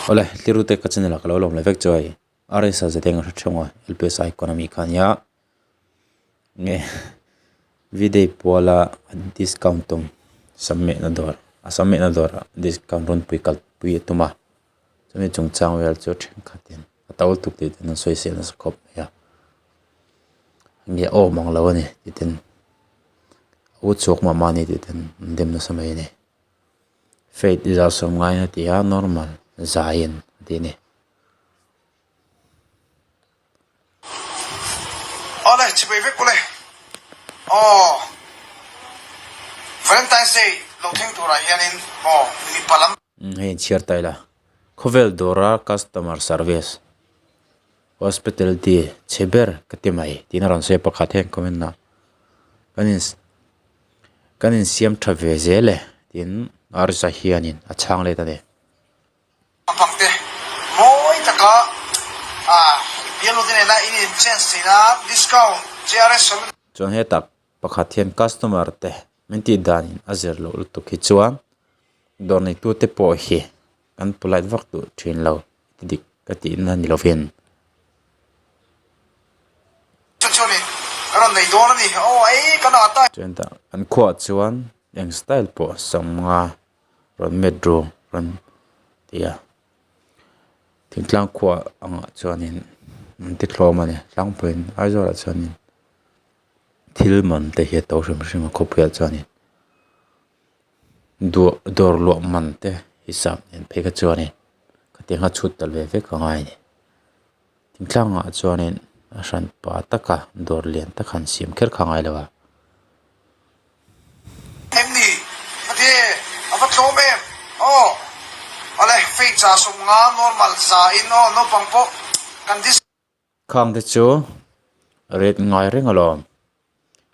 Awle, Tlirute ka channel ah ka lo lawm leh vek chu hei RSA Zadeng a hre theuh a, LPS icon ami kha ania. Nge V-day puala discount tum sam mehna dawr a sam mehna dawrah discount rawn pui kal pui a tum a, chumi chungchang vel chu thenkhatin a to tuk tih ten an sawi sel nasa khawp mai a, nge a awm ang lo a ni tih ten a u chhuak mah mah a ni tih ten an dem nasa mai a ni. Faith i zalsawm ngai a ti a normal zaiin a ti a ni. Awle chipei vek ule aw Valentine's Day lo thleng turah hianin aw mipa lam. Hei in chhiar ta ila khawvel dawra customer service hospitality chhe ber ka ti mai tiin a rawn sawi a pakhat hian comment ah kan in kan insiam tha ve zel e tiin Arza hianin a chhang let a ni. Naupangte mawi taka bialnu te nena in in change theihna discount JRS Salon. Chuan hetah pakhat hian customer te min tih danin a zir loh lutuk hi chuan dawr neitu te pawh hi kan polite vak duh thin lo ti dik ka tihna ni lovin. Chuan tah an khuaah chuan eng style pawh sawmnga rawn met ru rawn ti a thingtlang khua angah chuanin an ti thlawm a ni tlangpuiin Aizawlah chuanin thil man te hi a to hrim hrim a khawpuiah chuanin duah dawr luah man te hisap nen phei kha chuanin khatiang a chhut ta ve vek a ngai a ni thingtlangah chuanin a hran pa taka dawr lian tak han siam kher kha a ngai lo a. Em ni? Ate, a va tlawm em? Aw, awle, fei cha 50 normal za in aw, naupang pawh kan dis. Khang te chu ret ngai reng alawm,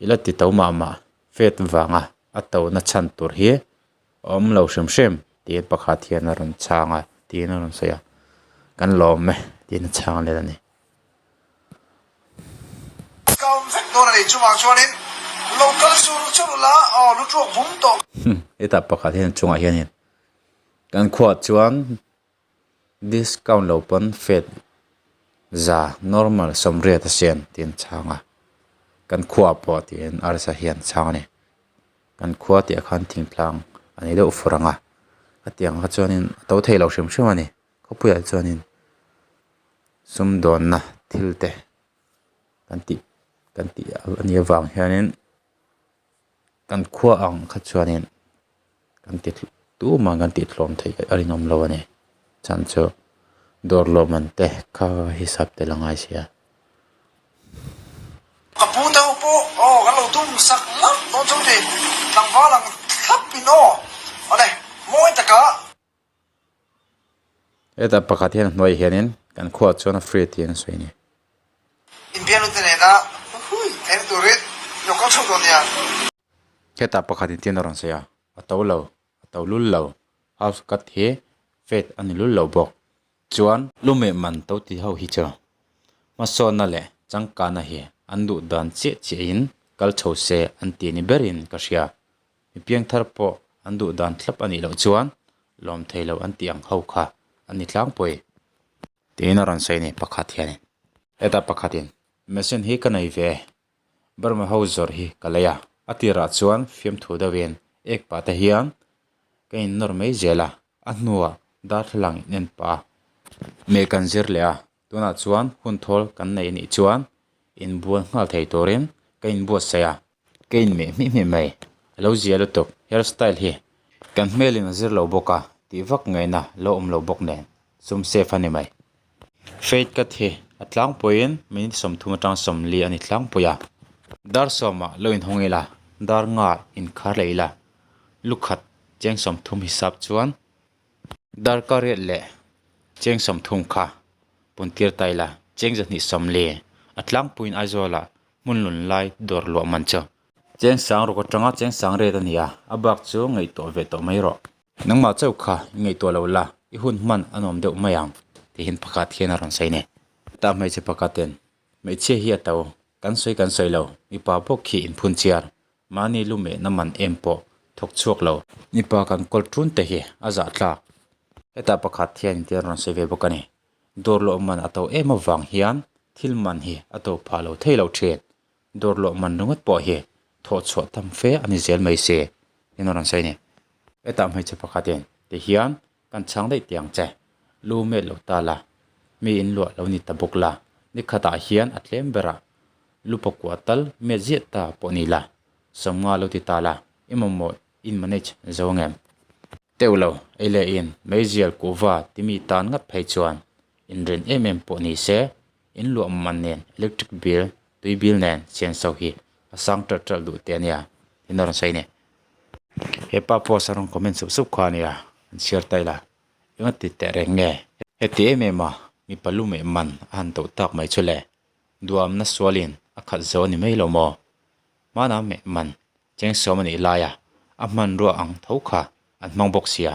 i la ti to mah mah, fet vanga a to na chhan tur hi a awm lo hrim hrim tiin pakhat hian a rawn chhang a tiin a rawn sawi a, kan lawm e tiin a chhang let a ni. Ka awm vek dawn a ni chuvang chuanin lo kal sur chur la aw lu tuak bum tawh. Hetah pakhat hian chungah hianin kan khuaah chuan discount lo pawn fet za normal 80 a siam tiin a chhang a, kan khuaah pawh tiin arsa hian a chhang a ni. Kan khua tih ah khan thingtlang a ni deuh fur ang a, hetiang kha chuanin a to thei lo hrim hrim a ni. Khawpuiah chuanin sumdawnna thil te kan tih kan tih a nih avang hianin kan khua ang kha chuanin kan ti tumah kan tih tlawm theih a rinawm lo a ni chhan chu dawr lawmman te kha hisap tel a ngai si a. Ka pu deuh pawh aw kan lo dum sak hlauh dawn chu ni tlangval ang thlap in aw awle mawi taka. Hetah pakhat hian a hnuaiah hianin kan khuaah chuan a free tiin a sawi a ni. Inbialnu te nena hui theihna turin lo kal chho dawn nia. Hetah pakhat in tin a rawn sawi a, a to lo, a to lul lo, house cut hi fate a ni lul lo bawk. Chuan lumeh man to ti ho hi chu hmasawnna leh changkana hi an duh dan chiah chiahin kal chho se an ti ni berin ka hria. Mi piangthar pawh an duh dan thlap a nih loh chuan lawm thei lo an tih ang ho kha a ni tlangpui. Tiin a rawn sawi a ni pakhat hianin. Hetah pakhatin machine hi ka nei ve, Burma ho zawrh hi ka lei a, a tirah chuan fiamthu deuhin ek pah te hian ka innawr mai zel a, a hnuah darthlalang in en pah a, meh kan zir leh a, tunah chuan hun thawl kan nei anih chuan inbual nghal thei turin ka inbuatsaih a. Ka inmeh hmih hmih mai. A lo zia lutuk. Hair style hi kan hmelin a zir lo bawk a, tih vak ngaihna lo awm lo bawk nen sum safe a ni mai. Fade cut hi a tlangpuiin minute 30 atang 40 a ni tlangpui a. Dar sawmah lo inhawng ila, dar nga inkhar leh ila, lukhat cheng 30 hisap chuan dar ka riat leh cheng 30 kha puntir ta ila, cheng 240 a tlangpuiin Aizawlah Hmun lun lai dawr luah man chu. Cheng sang ruk atanga cheng sang ret a ni a, a bak chu ngaihtuah ve tawh mai rawh. Nangmah chauh kha i ngaihtuah lo la, i hun hman a nuam deuh mai ang, tihin pakhat hian a rawn sawi nei. Tah hmeichhe pakhatin, Hmeichhia hi a to, kan sawi kan sawi lo, mipa bawk khi inphun chiar, mahni lu mehna man em pawh thawk chhuak lo. Mipa kan kawl ṭun te hi a zah tlak. Hetah pakhat hian in tia rawn sawi ve bawk a ni. Dawr lawh man a to em avang hian thil man hi a to phah lo thei lo thin. Dawr lawh man ringawt pawh hi thawh chhuah tam fe a ni zel mai si in a rawn sawi a ni. Hetah hmeichhe pakhatin ti hian kan chhang daih tih ang che. Lu met lo ta la, mi in luah lo ni ta bawk la, ni khatah hian a tlem berah lu pakua tal met ziah ta pawh ni la, sawmnga lo ti ta la, i mamawh in manage zo ang em? Teuh lo, ei leh in, meizial kuhva timi tan ngat phei chuan inrin em em pawh ni se, in luah man nen electric bill, tui bill nen sian so hi a sang ṭalh ṭalh duh teh a nia, tin a rawn sawi a ni. He pa post a rawn comment sup sup kha a nia, an chhiar ta ila, enga ti teh reng nge? Heti em em a, mipa lu meh man a han doh tak mai chu le, duamna sualin a khat zo a ni mai lo maw? Hmana meh man Cheng sawm a nih laia a hmanrua ang tho kha an hmang bawk sia,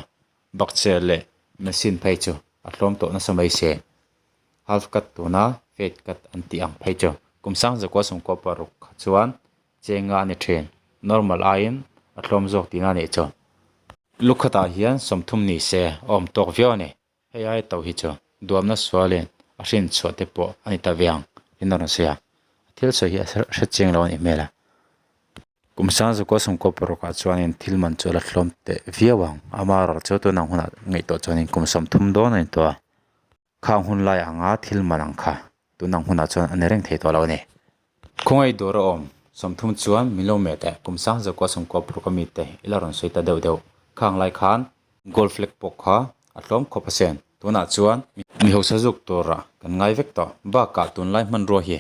bakcheh leh machine phei chu a tlawm tawh nasa mai se. Half cut tuna fade cut an tih ang phei chu kum sang zakua sawmkua paruk kha chuan cheng nga a ni thin, normal aiin a tlawm zawk tihna a nih chu. Lukhatah hian 30 ni se a awm tawk viau a ni. Hei ai to hi chu duamna sualin a hrin chhuah te pawh a ni ta ve ang in a rawn sawi a, a thil sawi hi a hre chiang lo a nih hmel a. Kum sang zakua sawmkua parukah chuanin thil man chu a la hlawm teh viau ang, amaherawh chu tunang hunah ngaihtuah chuanin kum 30 dawn a ni tawh a, khang hun lai anga thil man ang kha tunang hunah chuan a ni reng thei tawh lo a ni. Khawngaih dawr a awm 30 chuan min lo meh teh kum sang zakua sawmkua paruk ami te i la rawn sawi ta deuh deuh khang lai khan Gold flag pawh kha a tlawm khawp asin. Tunah chuan mi hausa zuk turah kan ngai vek tawh. Bakah tunlai hmanrua hi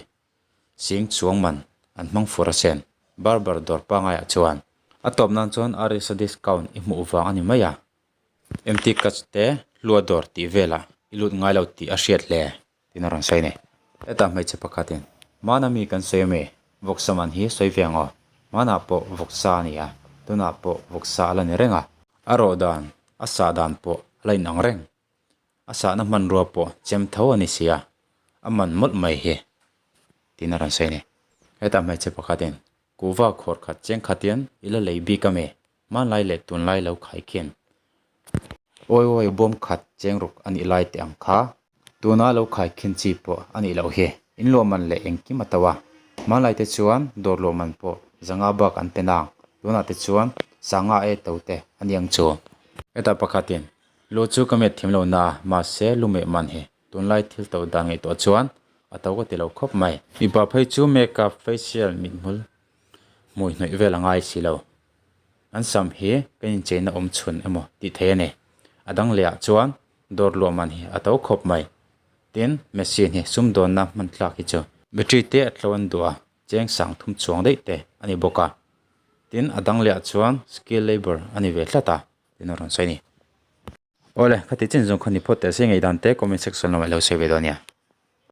sing chuang man an hmang fur asin. Barber dawr pangaiah chuan a tawp nan chuan RSA discount i hmuh vang a ni mai a. MT Cuts te hlua dawr tih velah i lut ngai lo tih a hriat hle. Tin a rawn sawi a ni. Hetah hmeichhe pakhatin, Hmana mi kan sawi ami? Vawksa man hi sawi ve ang aw. Hmanah pawh vawksa a ni a, tunah pawh vawksa a la ni reng a. A rawh dan, a sah dan pawh a la inang reng. A sahna hmanrua pawh chem tho a ni si a, a man mawlh mai hi. Tin a rawn sawi a ni. Hetah hmeichhe pakhatin, Kuhva khawr khat cheng khatin i la lei bik ami? Hmanlai leh tunlai lo khai khian awi awi bawm khat cheng ruk a nih lai teh ang kha. Tuna lo khai khin chi pawh a nih loh hi. In luah man leh engkim a to a. Hmanlai te chuan dawr luah man pawh zanga bak an pe nang. Tunah te chuan sanga e to te a niang chu. Hetah pakhatin lu chu ka met thiam lo na mahse lu meh man hi tunlai thil to dan ngaihtuah chuan a to ka ti lo khawp mai. Mipa phei chu makeup, facial, mithmul hmui hnawih vel a ngai si lo. An sam hi kan incheina awm chhun emaw tih theih a ni. A dang leh ah chuan dawr luah man hi a to khawp mai. Tin, machine hi sumdawnna hman tlak hi chu battery te a tlo an duh a, cheng sang thum chuang daih te a ni bawk a. Tin, a dang leh ah chuan skill labour a ni ve tlat a, tin a rawn sawi a ni. Awle, khati chin zawng khaw ni phawt teh se ngaihdan te comment section lamah i lo sawi ve dawn nia.